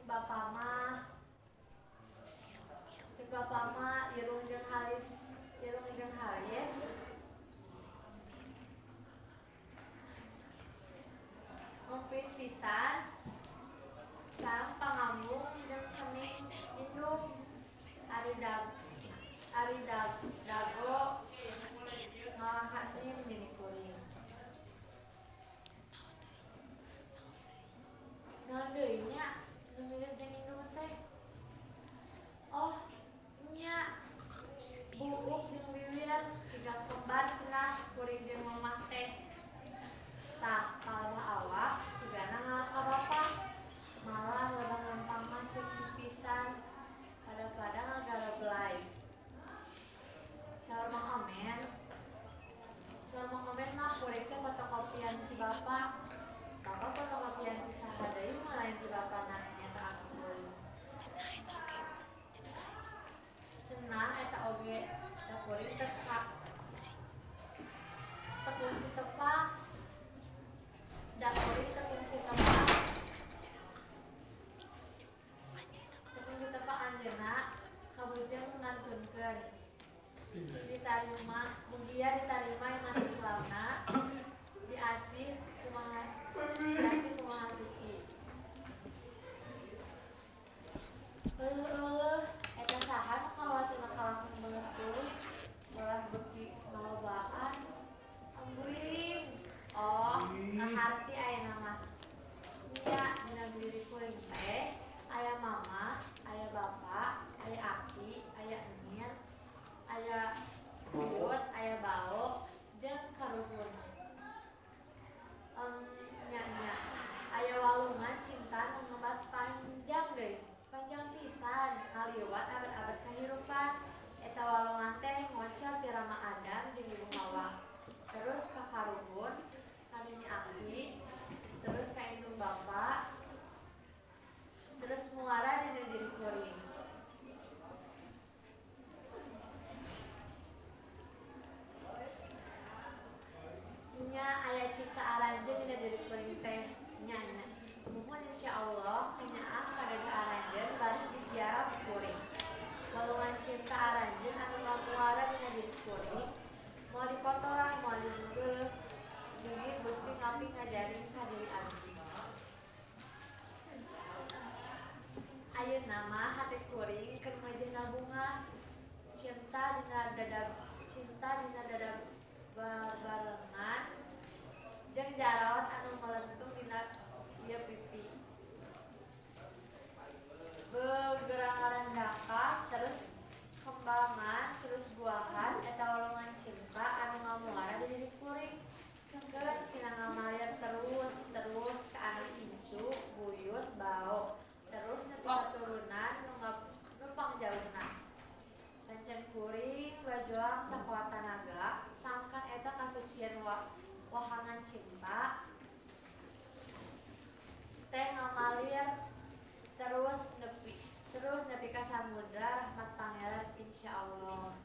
Cek bapa mah irung jeung halis, irung jeung halis ngupis pisan sareng pangambung jeung seming indung. Ari dago ngalahan nini kuring. Naon deui nya nu mirip jeung indung teh? Oh nya, buuk jeung wiwir jiga kembar cenah kuring jeung mamah teh. Tah, palebah awak cigana ngalah ka bapa, malah lebah lempang mah ceutik pisan, pada-pada ngagareblay. Saur Mang Omen mah kuring teh fotokopian ti bapa. Bapa fotokopian ti saha deui mun lain ti bapana, nyaeta aki kuring. Cenah eta oge da kuring teu kungsi tepak, da kuring teu kungsi tepak, teu kungsi tepak anjeunna kabujeng ngantunkeun. Cing ditarima, mugia ditarima iman Islamna, diasih kumaha, diasih kumaha suci. Euleuh, euleuh, eta saha nu kawasana kalangkung beungeut tuluy ulah beuki malobaan. Ambuing. Oh, ngaharti ayeuna mah. Nya, dina diri kuring teh aya mama, aya bapa, aya aki, aya enir, aya buyut, aya bao, jeung karuhun. Nya nya, aya walungan cinta nu ngembat panjang deui, panjang pisan ngaliwat abad-abad kahirupan. Eta walungan teh ngocor ti Rama Adam jeung Ibu Hawa, terus ka karuhun, ka nini aki, terus ka indung bapa, terus muara dina diri kuring. Nya, aya cinta aranjeun dina diri kuring teh. Nya nya. Muhun, insyaallah kanyaah ka dada aranjeun baris diziarah ku kuring. Walungan cinta aranjeun anu ngamuara dina diri kuring moal dikotoran, moal digeuleuh. Mugi Gusti ngaping ngajarin ka diri abdi. Ayeuna mah hate kuring keur mejehna bunga. Cinta dina dada babarengan jeung jaraot anu melentung dina ieu pipi. Beugerangarandakak terus kembangan terus buahan eta walungan cinta anu ngamuara di diri kuring. Sengkeun sina ngamalir terus terus ka anak incu, buyut, bao, terus nepi ka turunan nu pangjauhna. Pancen kuring bajuang sakuat tanaga sangkan eta kasucian wahangan cinta teh ngamalir terus nepi ka samudra rahmat Pangeran, insyaallah.